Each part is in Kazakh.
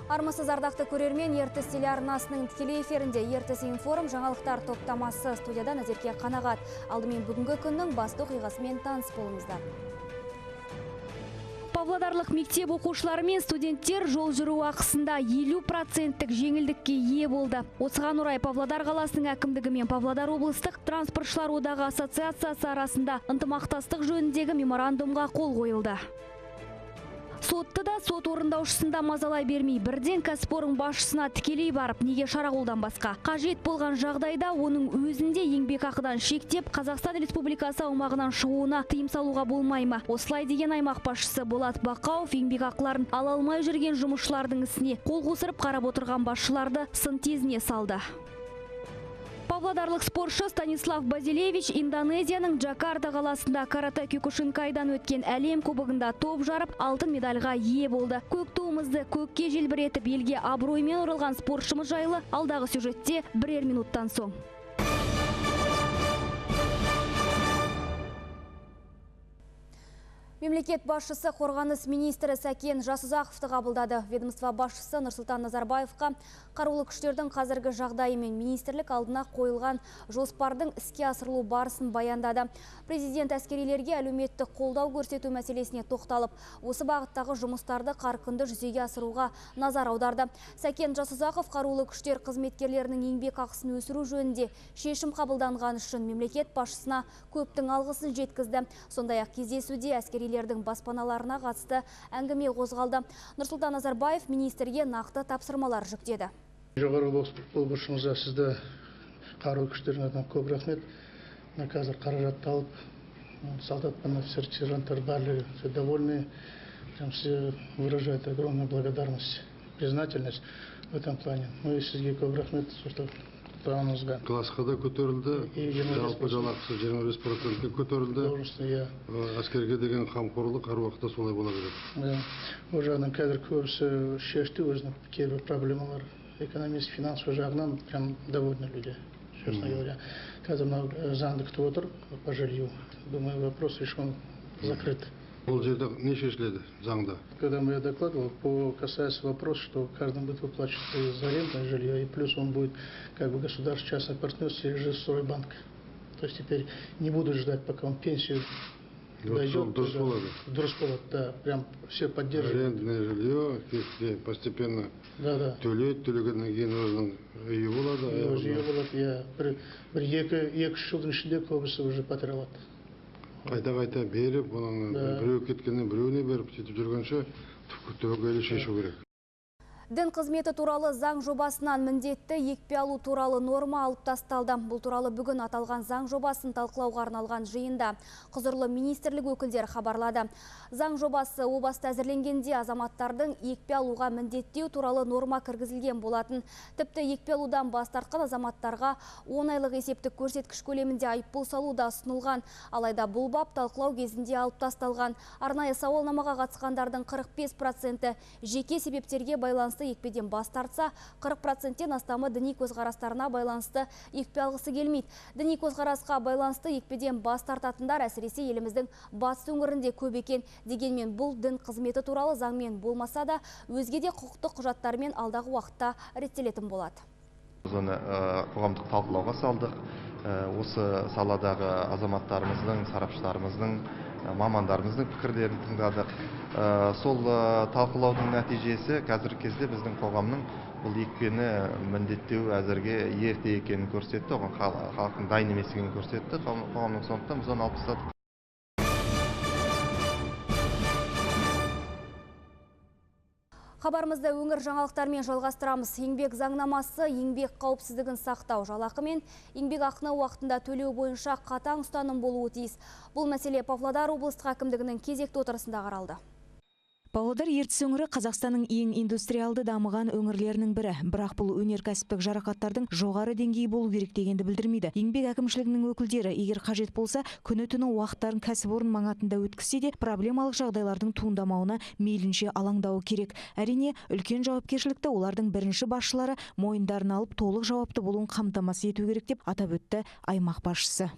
Армысыз, ардақты көрермен, Ертіс телеарнасының тікелей эфирінде Ертіс информ жаңалықтар топтамасы, студияда Назерке Қанағат. Алдымен бүгінгі күннің басты оқиғасымен таныс болыңыздар. Павлодарлық мектеп оқушылары мен студенттер жол жүру ақысында 50%-тік жеңілдікке ие болды. Осыған орай Павлодар қаласының әкімдігі мен Павлодар облыстық транспортшылар одағы ассоциациясы арасында ынтымақтастық жөніндегі меморандумға қол қойылды. Сотты да, сот орындаушысын да мазалай бермей, бірден кәсіпорын басшысына тікелей барып, неге шара қолданбасқа? Қажет болған жағдайда оның өзінде еңбекақыдан шектеп, Қазақстан Республикасы аумағынан шығуына тыйым салуға болмай ма? Осылай деген аймақ басшысы Болат Бақауов еңбекақыларын ала алмай жүрген жұмысшылардың ісіне қол қусырып қарап отырған басшыларды сын тезіне салды. Павлодарлық спортшы Станислав Базилевич Индонезияның Джакарта қаласында каратэ кёкушинкайдан өткен әлем кубогында топ жарып, алтын медальға ие болды. Көк туымызды көкке желбіретіп, елге абыроймен оралған спортшымыз жайлы алдағы сюжетте бірер минуттан соң. Мемлекет басшысы қорғаныс министрі Сәкен Жасұзақовты қабылдады. Ведомство басшысы Нұрсұлтан Назарбаевқа қарулы күштердің қазіргі жағдайы мен министрлік алдына қойылған жоспардың іске асырылу барысын баяндады. Президент әскерилерге әлеуметтік қолдау көрсету мәселесіне тоқталып, осы бағыттағы жұмыстарды қарқынды жүзеге асыруға назар аударды. Сәкен Жасұзақов қарулы күштер қызметкерлерінің еңбек ақысын өсіру жөнінде шешім қабылданған үшін мемлекет басшысына көптің алғысын жеткізді. Сондай-ақ кездесуде әскерилердің баспаналарына қатысты әңгіме қозғалды. Нұрсұлтан Назарбаев министрге нақты тапсырмалар жүктеді. Жоғары қолбасшымызға, сізді қарулы күштердің атынан көп рахмет. Мына қазір қаражатты алып, солдат пен офицер, сержанттар барлығы все довольны. Прям все выражают огромную благодарность, признательность в этом плане. Ну и сізге көп рахмет, что құттықтауыңызға. Классқа да көтерілді, жалпы жалақысы 25%-ке көтерілді. Иә. Әскерге деген қамқорлық әр уақытта солай бола береді. Иә. Ол жағынан қазір көбісі шешті өзінің кейбір проблемалар. Экономист, финансовый жағынан прям довольны люди, честно говоря. Қазір мынау заңды күтіп отыр по жилью. Думаю, вопрос решен, закрыт. Бұл жерде не шешіледі заңда? Когда я докладывал, по касается вопрос, что каждому будет выплачиваться за арендное жилье, и плюс он будет как бы государство-частное партнерство через Стройбанк. То есть теперь не будут ждать, пока он пенсию дойдет. Дұрыс болады. Дұрыс болады, да. Прям все поддерживают. Арендное жилье постепенно Да. төлейді, төлегеннен кейін өзінің үйі болады. Өзі үйі болады, иә. Бір 2-3 жылдың ішінде көбісі уже пәтер алады. Қайта-қайта беріп, оның біреу кеткеннен біреуіне беріп, сөйтіп жүргенше түбегейлі шешу керек. Дін қызметі туралы заң жобасынан міндетті екпе алу туралы норма алып тасталды. Бұл туралы бүгін аталған заң жобасын талқылауға арналған жиында құзырлы министрлік өкілдері хабарлады. Заң жобасы о баста әзірленгенде азаматтардың екпе алуға міндеттеу туралы норма кіргізілген болатын. Тіпті екпе алудан бас тартқан азаматтарға 10 айлық есептік көрсеткіш көлемінде айыппұл салу да ұсынылған. Алайда бұл бап талқылау кезінде алып тасталған. Арнайы сауалнамаға қатысқандардың 45%-і жеке себептерге байланысты екпеден бас тартса, 40%-тен астамы діни көзқарастарына байланысты екпе алғысы келмейді. Діни көзқарасқа байланысты екпеден бас тартатындар әсіресе еліміздің батыс өңірінде көп екен. Дегенмен бұл дін қызметі туралы заңмен болмаса да, өзге де құқықтық құжаттармен алдағы уақытта реттелетін болады. Біз оны қоғамдық талқылауға салдық. Осы саладағы азаматтарымыздың, сарапшыларымыздың, мамандарымыздың пікірлерін тыңдадық. Сол талқылаудың нәтижесі қазіргі кезде біздің қоғамның бұл екпені міндеттеу әзірге ерте екенін көрсетті, оған халықтың дайын емес екенін көрсетті қоғамның. Сондықтан біз оны алып тастадық. Хабарымызды өңір жаңалықтарымен жалғастырамыз. Еңбек заңнамасы еңбек қауіпсіздігін сақтау, жалақы мен еңбек ақыны уақытында төлеу бойынша қатаң ұстаным болуы тиіс. Бұл мәселе Павлодар облыстық әкімдігінің кезекті отырысында қаралды. Павлодар Ертіс өңірі Қазақстанның ең индустриалды дамыған өңірлерінің бірі. Бірақ бұл өнеркәсіптік жарақаттардың жоғары деңгейі болу керек дегенді білдірмейді. Еңбек әкімшілігінің өкілдері егер қажет болса, күні түні уақыттарын кәсіпорын маңатында өткізсе де, проблемалық жағдайлардың туындамауына мейлінше алаңдауы керек. Әрине, үлкен жауапкершілікті олардың бірінші басшылары мойындарына алып, толық жауапты болуын қамтамасыз ету керек деп атап өтті аймақ басшысы.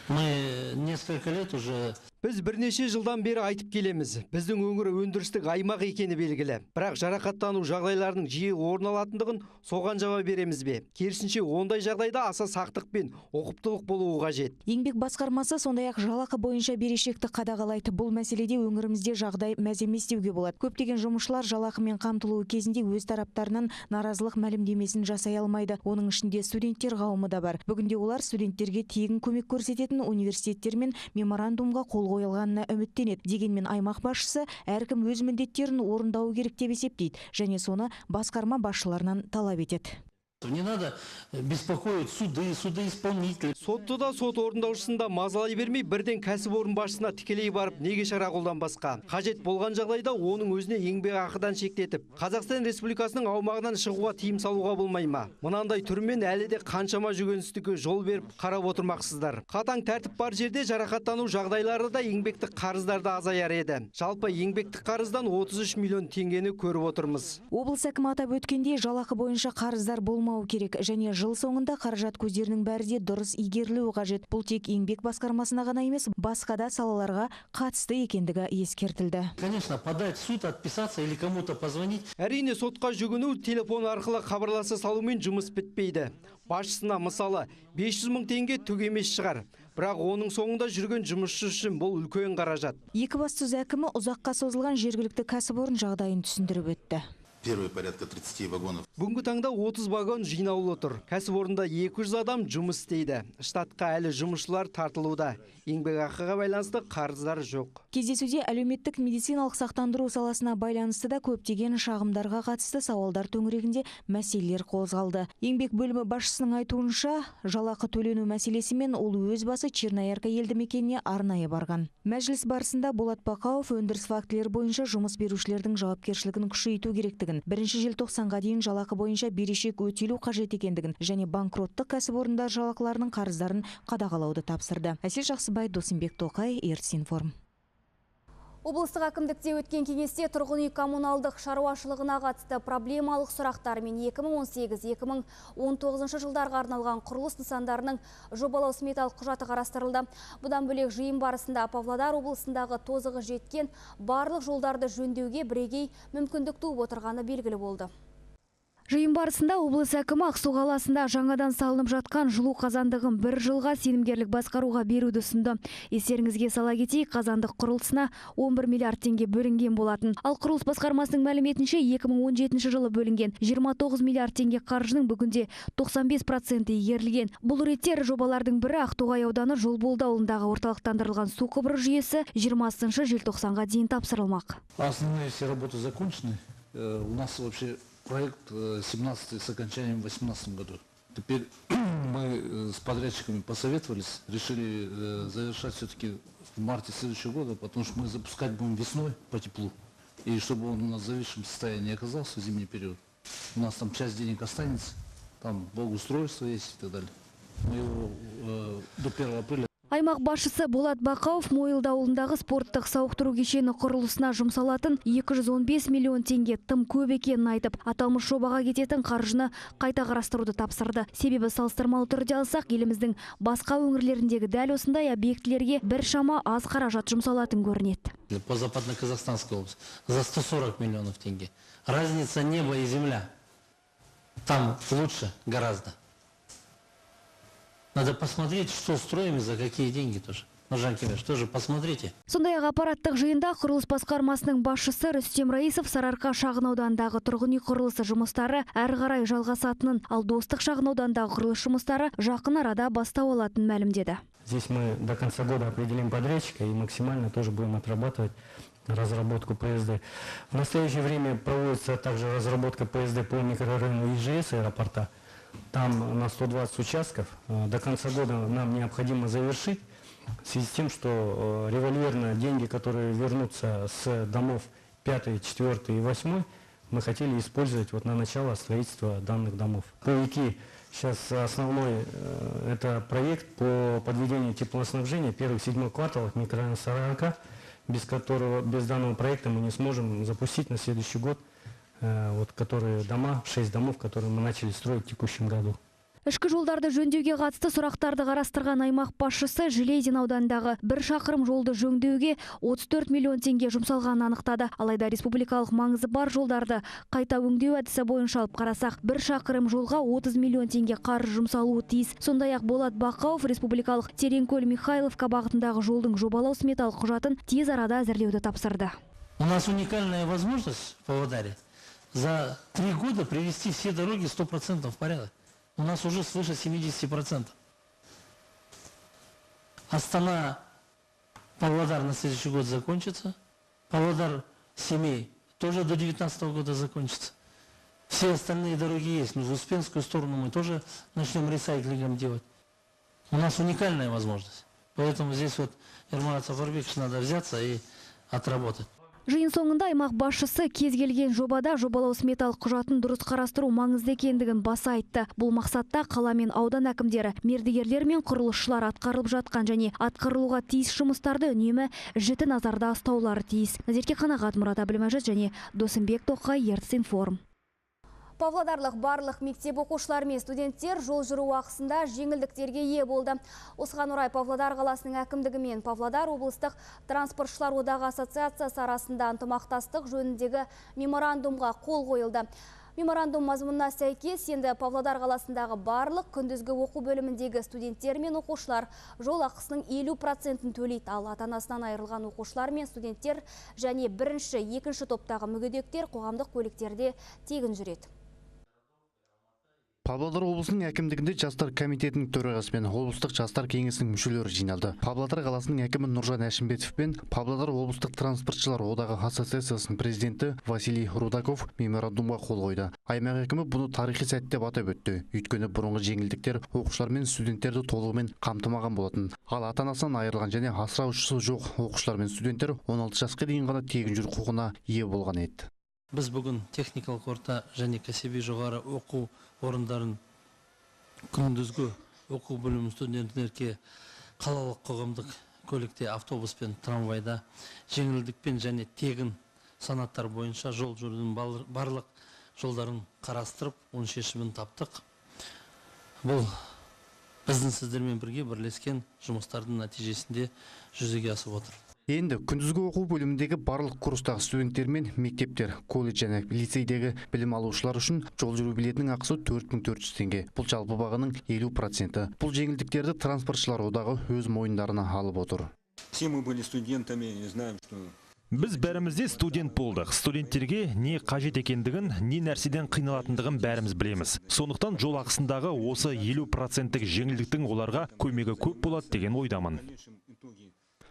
Мы несколько лет уже. Біз бірнеше жылдан бері айтып келеміз. Біздің өңір өндірістік аймақ екені белгілі. Бірақ жарақаттану жағдайларының жиі орын алатындығын соған жауап береміз бе? Керісінше, ондай жағдайда аса сақтық пен ұқыптылық болуы қажет. Еңбек басқармасы сондай-ақ жалақы бойынша берешекті қадағалайды. Бұл мәселеде өңірімізде жағдай мәз емес деуге болады. Көптеген жұмысшылар жалақымен қамтылуы кезінде өз тараптарынан наразылық мәлімдемесін жасай алмайды. Оның ішінде студенттер қауымы да бар. Бүгінде олар студенттерге тегін көмек көрсететін университеттермен меморандумға қол қойылғанына үміттенеді. Дегенмен аймақ басшысы әркім өз міндеттерін орындауы керек деп есептейді және соны басқарма басшыларынан талап етеді. Не надо беспокоить суды, судоисполнители. Сотты да, сот орындаушысын да мазалай бермей, бірден кәсіпорын басшысына тікелей барып, неге шара қолданбасқа? Қажет болған жағдайда оның өзіне еңбек ақыдан шектетіп, Қазақстан Республикасының аумағынан шығуға тыйым салуға болмай ма? Мынандай түрмен әлі де қаншама жүгенсіздікке жол беріп қарап отырмақсыздар. Қатаң тәртіп бар жерде жарақаттану жағдайлары да, еңбектік қарыздар да азаяр еді. Жалпы еңбектік қарыздан 33 миллион теңгені көріп отырмыз. Облыс әкімі атап өткендей, жалақы бойынша қарыздар болмауы керек және жыл соңында қаражат көздерінің бәрі де дұрыс игерілуі қажет. Бұл тек еңбек басқармасына ғана емес, басқа да салаларға қатысты екендігі ескертілді. Конечно, подать в суд, отписаться или кому-то позвонить. Әрине, сотқа жүгіну, телефон арқылы хабарласа салумен жұмыс бітпейді. Басшысына мысалы 500 мың теңге түк емес шығар. Бірақ оның соңында жүрген жұмысшы үшін бұл үлкен қаражат. Екібастұз әкімі ұзаққа созылған жергілікті кәсіпорын жағдайын түсіндіріп өтті. Первый порядка 30 вагонов. Бүгінгі таңда 30 вагон жинаулы тұр. Кәсіпорында 200 адам жұмыс істейді. Штатқа әлі жұмысшылар тартылуда. Еңбекақыға байланысты қарыздар жоқ. Кездесуде әлеуметтік медициналық сақтандыру саласына байланысты да көптеген шағымдарға қатысты сауалдар төңірегінде мәселелер қозғалды. Еңбек бөлімі басшысының айтуынша, жалақы төлену мәселесімен ол өз басы Черноярка елді мекеніне арнайы барған. Мәжіліс барысында Болат Бақауов өндіріс фактілері бойынша жұмыс берушілердің жауапкершілігін күшейту керектігін, 1 желтоқсанға дейін жалақы бойынша берешек өтелу қажет екендігін және банкроттық кәсіпорындар жалақыларының қарыздарын қадағалауды тапсырды. Әсел Жақсыбай, Досымбек Тоқай, Ертіс-Информ. Облыстық әкімдікте өткен кеңесте тұрғын үй коммуналдық шаруашылығына қатысты проблемалық сұрақтар мен 2018-2019 жылдарға арналған құрылыс нысандарының жобалау сметалық құжаты қарастырылды. Бұдан бөлек жиын барысында Павлодар облысындағы тозығы жеткен барлық жолдарды жөндеуге бірегей мүмкіндік туып отырғаны белгілі болды. Жиын барысында облыс әкімі Ақсу қаласында жаңадан салынып жатқан жылу қазандығын бір жылға сенімгерлік басқаруға беруді ұсынды. Естеріңізге сала кетейік, қазандық құрылысына 11 миллиард теңге бөлінген болатын. Ал құрылыс басқармасының мәліметінше 2017 жылы бөлінген 29 миллиард теңге қаржының бүгінде 95% игерілген. Бұл ретте ірі жобалардың бірі Ақтоғай ауданы Жолболды ауылындағы орталықтандырылған су құбыры жүйесі 20 желтоқсанға дейін тапсырылмақ. Основные все работы закончены. У нас вообще проект 17 с окончанием в 2018 году. Теперь мы с подрядчиками посоветовались, решили завершать все-таки в марте следующего года, потому что мы запускать будем весной по теплу. И чтобы он у нас в зависшем состоянии не оказался в зимний период. У нас там часть денег останется, там благоустройство есть и так далее. Мы его до 1 апреля. Аймақ басшысы Болат Бақауов Мойылды ауылындағы спорттық сауықтыру кешені құрылысына жұмсалатын 215 миллион теңге тым көп екенін айтып, аталмыш жобаға кететін қаржыны қайта қарастыруды тапсырды. Себебі салыстырмалы түрде алсақ, еліміздің басқа өңірлеріндегі дәл осындай объектілерге біршама аз қаражат жұмсалатын көрінеді. По Западно-Казахстанской области за 140 миллионов тенге. Разница небо и земля. Там лучше гораздо. Надо посмотреть, что строим и за какие деньги тоже. Нұржан Кемеш, тоже посмотрите. Сондай-ақ аппараттық жиында құрылыс басқармасының басшысы Рүстем Раисов Сарыарқа шағын ауданындағы тұрғын үй құрылысы жұмыстары әрі қарай жалғасатынын, ал Достық шағын ауданындағы құрылыс жұмыстары жақын арада бастау алатынын мәлімдеді. Здесь мы до конца года определим подрядчика и максимально тоже будем отрабатывать разработку ПСД. В настоящее время проводится также разработка ПСД по микрорайону ИЖС аэропорта. Там на 120 участков. До конца года нам необходимо завершить, в связи с тем, что револьверно деньги, которые вернутся с домов 5, 4 и 8, мы хотели использовать вот на начало строительства данных домов. По ИКИ сейчас основной это проект по подведению теплоснабжения первых-седьмых кварталов микрорайона Сарыарка, без которого, без данного проекта мы не сможем запустить на следующий год, вот, которые дома, 6 домов, которые мы начали строить в текущем году. Ішкі жолдарды жөндеуге қатысты сұрақтарды қарастырған аймақ басшысы Железин ауданындағы 1 шақырым жолды жөндеуге 34 миллион теңге жұмсалғанын анықтады. Алайда республикалық маңызы бар жолдарды қайта өңдеу әдісі бойынша алып қарасақ, 1 шақырым жолға 30 миллион теңге қаржы жұмсалуы тиіс. Сондай-ақ Болат Бақауов республикалық Тереңкөл-Михайловка бағытындағы жолдың жобалау сметалық құжатын тез арада әзірлеуді тапсырды. У нас уникальная возможность в Павлодаре за 3 года привести все дороги 100% в порядок. У нас уже свыше 70%. Астана, Павлодар на следующий год закончится. Павлодар, Семей тоже до 2019 года закончится. Все остальные дороги есть, но в Успенскую сторону мы тоже начнем ресайклингом делать. У нас уникальная возможность. Поэтому здесь вот Ермурат Сапарбекович надо взяться и отработать. Жиын соңында аймақ басшысы кез келген жобада жобалау сметалық құжатын дұрыс қарастыру маңызды екендігін баса айтты. Бұл мақсатта қала мен аудан әкімдері, мердігерлер мен құрылысшылар атқарылып жатқан және атқарылуға тиіс жұмыстарды үнемі жіті назарда ұстаулары тиіс. Назерке Қанағат, Мұрат Әбілмәжит және Досымбек Тоқай, Ертіс Информ. Павлодарлық барлық мектеп оқушылары мен студенттер жол жүру ақысында жеңілдіктерге ие болды. Осыған орай Павлодар қаласының әкімдігі мен Павлодар облыстық транспортшылар одағы ассоциациясы арасында ынтымақтастық жөніндегі меморандумға қол қойылды. Меморандум мазмұнына сәйкес енді Павлодар қаласындағы барлық күндізгі оқу бөліміндегі студенттер мен оқушылар жол ақысының 50%-ін төлейді, ал ата-анасынан айырылған оқушылар мен студенттер және бірінші, екінші топтағы мүгедектер қоғамдық көліктерде тегін жүреді. Павлодар облысының әкімдігінде жастар комитетінің төрағасы мен облыстық жастар кеңесінің мүшелері жиналды. Павлодар қаласының әкімі Нұржан Әшімбетов пен Павлодар облыстық транспортшылар одағы ассоциациясының президенті Василий Рудаков меморандумға қол қойды. Аймақ әкімі бұны тарихи сәт деп атап өтті. Өйткені бұрынғы жеңілдіктер оқушылар мен студенттерді толығымен қамтымаған болатын. Ал ата-анасынан айырылған және асыраушысы жоқ оқушылар мен студенттер 16 жасқа дейін ғана тегін жүру құқығына ие болған еді. Біз бүгін техникалық орта және кәсіби жоғары оқу орындарын күндізгі оқу бөлімі студенттерге қалалық қоғамдық көлікте, автобус пен трамвайда жеңілдікпен және тегін санаттар бойынша жол жүрудің барлық жолдарын қарастырып, оның шешімін таптық. Бұл біздің сіздермен бірге бірлескен жұмыстардың нәтижесінде жүзеге асып отыр. Енді күндізгі оқу бөліміндегі барлық курстағы студенттер мен мектептер, колледж және лицейдегі білім алушылар үшін жол жүру билетінің ақысы 4400 теңге. Бұл жалпы бағаның 50%. Бұл жеңілдіктерді транспортшылар одағы өз мойындарына алып отыр. Все мы были студентами, знаем, что Біз бәріміз де студент болдық. Студенттерге не қажет екендігін, не нәрседен қиналатындығын бәріміз білеміз. Сондықтан жол ақысындағы осы 50%-тік жеңілдіктің оларға көмегі көп болады деген ойдамын.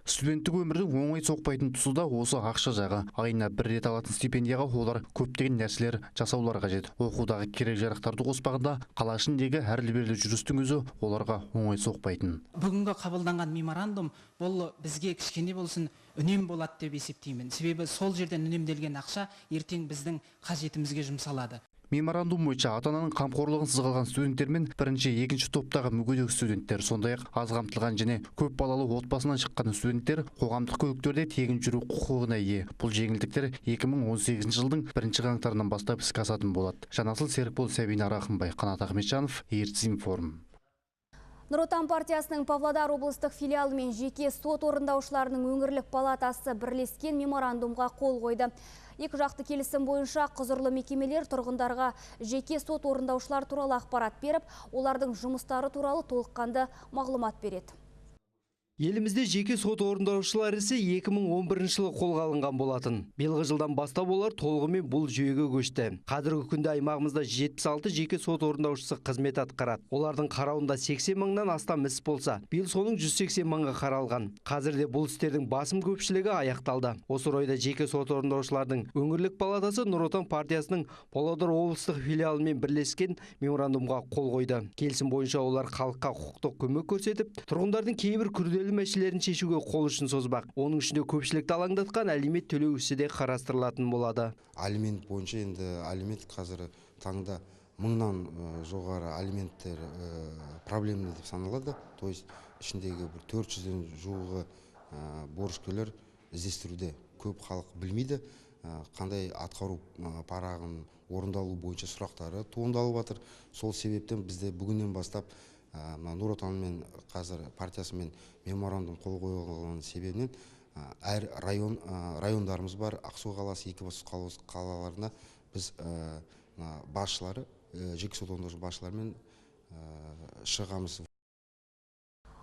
Студенттік өмірдің оңай соқпайтын тұсы да осы ақша жағы. Айына бір рет алатын стипендияға олар көптеген нәрселер жасаулары қажет. Оқудағы керек жарақтарды қоспағанда қала ішіндегі әрлі-берлі жүрістің өзі оларға оңай соқпайтын. Бүгінгі қабылданған меморандум бұл бізге кішкене болсын үнем болады деп есептеймін. Себебі сол жерден үнемделген ақша ертең біздің қажетімізге жұмсалады. Меморандум бойынша ата-ананың қамқорлығынсыз қалған студенттер мен бірінші, екінші топтағы мүгедек студенттер, сондай-ақ аз қамтылған және көп балалы отбасынан шыққан студенттер қоғамдық көліктерде тегін жүру құқығына ие. Бұл жеңілдіктер 2018 жылдың бірінші қаңтарынан бастап іске асатын болады. Жанасыл Серікбол, Сәбина Рахымбай, Қанат Ахметжанов, Ертіс Информ. Нұр Отан партиясының Павлодар облыстық филиалы мен жеке сот орындаушыларының өңірлік палатасы бірлескен меморандумға қол қойды. Екі жақты келісім бойынша құзырлы мекемелер тұрғындарға жеке сот орындаушылар туралы ақпарат беріп, олардың жұмыстары туралы толыққанды мағлұмат береді. Елімізде жеке сот орындаушылар ісі 2011 жылы қолға алынған болатын. Биылғы жылдан бастап олар толығымен бұл жүйеге көшті. Қазіргі күнде аймағымызда 76 жеке сот орындаушысы қызмет атқарады. Олардың қарауында 80 мыңнан астам іс болса, биыл соның 180 мыңға қаралған. Қазірде бұл істердің басым көпшілігі аяқталды. Осы орайда жеке сот орындаушылардың өңірлік палатасы Нұр Отан партиясының Павлодар облыстық филиалымен бірлескен меморандумға қол қойды. Келісім бойынша олар халыққа құқықтық көмек көрсетіп, тұрғындардың кейбір күрделі мәселелерін шешуге қол ұшын созбақ. Оның ішінде көпшілікті алаңдатқан алимент төлеу ісі де қарастырылатын болады. Алимент бойынша енді алимент қазір таңда мыңнан жоғары алименттер проблемный деп саналады. То есть ішіндегі бір 400-ден жуығы борышкерлер іздестіруде. Көп халық білмейді. қандай атқару парағын орындалу бойынша сұрақтары туындалып жатыр. Сол себептен бізде бүгіннен бастап Нұр Отанмен қазір партиясымен меморандум қол қойылған себебінен әр райондарымыз бар, Ақсу қаласы, Екібастұз қалаларына біз басшылары, жеке сот орындаушы басшыларымен шығамыз.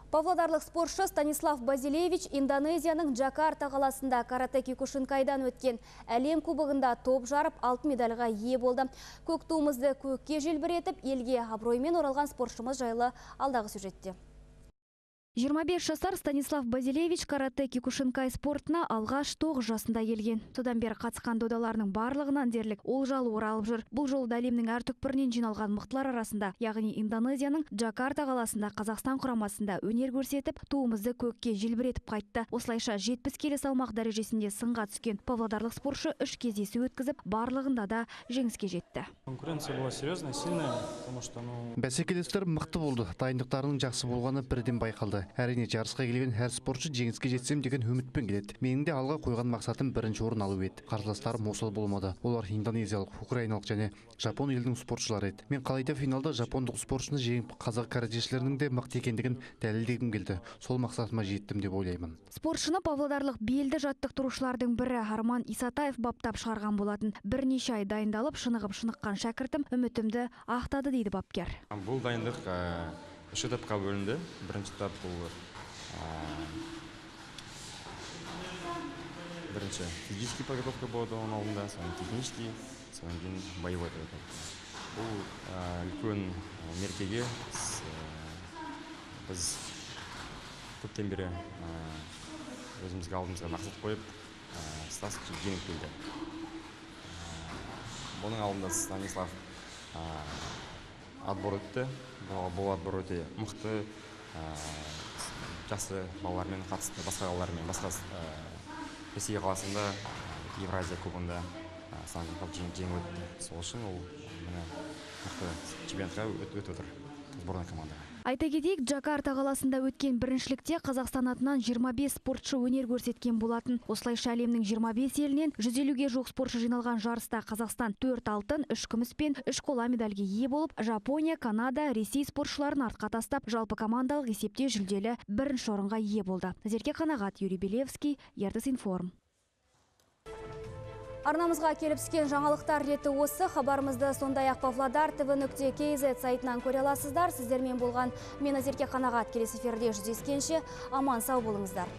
Павлодарлық спортшы Станислав Базилевич Индонезияның Джакарта қаласында каратэ киокушинкайдан өткен әлем кубогында топ жарып алтын медальға ие болды. Көк туымызды көкке желбіретіп, елге абыроймен оралған спортшымыз жайлы алдағы сюжетте. 25 жасар Станислав Базилевич каратэ киокушинкай спортына алғаш 9 жасында келген. Содан бері қатысқан додаларының барлығынан дерлік олжалы оралып жүр. Бұл жолы да әлемнің әр түкпірінен жиналған мықтылар арасында, яғни Индонезияның Джакарта қаласында Қазақстан құрамасында өнер көрсетіп, туымызды көкке желбіретіп қайтты. Осылайша 70 келі салмақ дәрежесінде сынға түскен павлодарлық спортшы 3 кездесу өткізіп, барлығында да жеңіске жетті. Конкуренция была серьезная, сильная, потому что, Бәсекелестер мықты болды. Дайындықтарының жақсы болғаны бірден байқалды. Әрине, жарысқа келген әр спортшы жеңіске жетсем деген үмітпен келеді. Менің де алға қойған мақсатым бірінші орын алу еді. Қарсыластарым осал болмады. Олар индонезиялық, украиналық және жапон елінің спортшылары еді. Мен қалайда финалда жапондық спортшыны жеңіп, қазақ каратэшілерінің де мықты екендігін дәлелдегім келді. Сол мақсатыма жеттім деп ойлаймын. Спортшыны павлодарлық белді жаттықтырушылардың бірі Арман Исатаев баптап шығарған болатын. Бірнеше ай дайындалып, шынығып шыныққан шәкіртім үмітімді ақтады, дейді бапкер. Бұл дайындық үш этапқа бөлінді. Бірінші этап бұл бірінші физический подготовка болады оның алдында, содан технический, содан кейін боевой подготовка. Бұл үлкен мерекеге біз көптен бері өзімізге алдымызға мақсат қойып, Стас жеңіп келді. Бұның алдында Станислав отбор өтті. Бұл отбор өте мықты, жақсы балалармен қатысты, басқа қалалармен, басқа Ресей қаласында, Евразия кубында Станислав жеңіп өтті. Сол үшін ол міне мықты чемпионатқа өтіп отыр сборная командаға. Айта кетейік, Джакарта қаласында өткен біріншілікте Қазақстан атынан 25 спортшы өнер көрсеткен болатын. Осылайша әлемнің 25 елінен 150-ге жуық спортшы жиналған жарыста Қазақстан 4 алтын, 3 күміс пен 3 қола медальге ие болып, Жапония, Канада, Ресей спортшыларын артқа тастап, жалпы командалық есепте жүлделі бірінші орынға ие болды. Назерке Қанағат, Юрий Белевский, Ертіс Информ. Арнамызға келіп түскен жаңалықтар реті осы. Хабарымызды сондай-ақ Павлодар tv.kz сайтынан көре аласыздар. Сіздермен болған мен Назерке Қанағат. Келесі эфирде жүздескенше аман сау болыңыздар.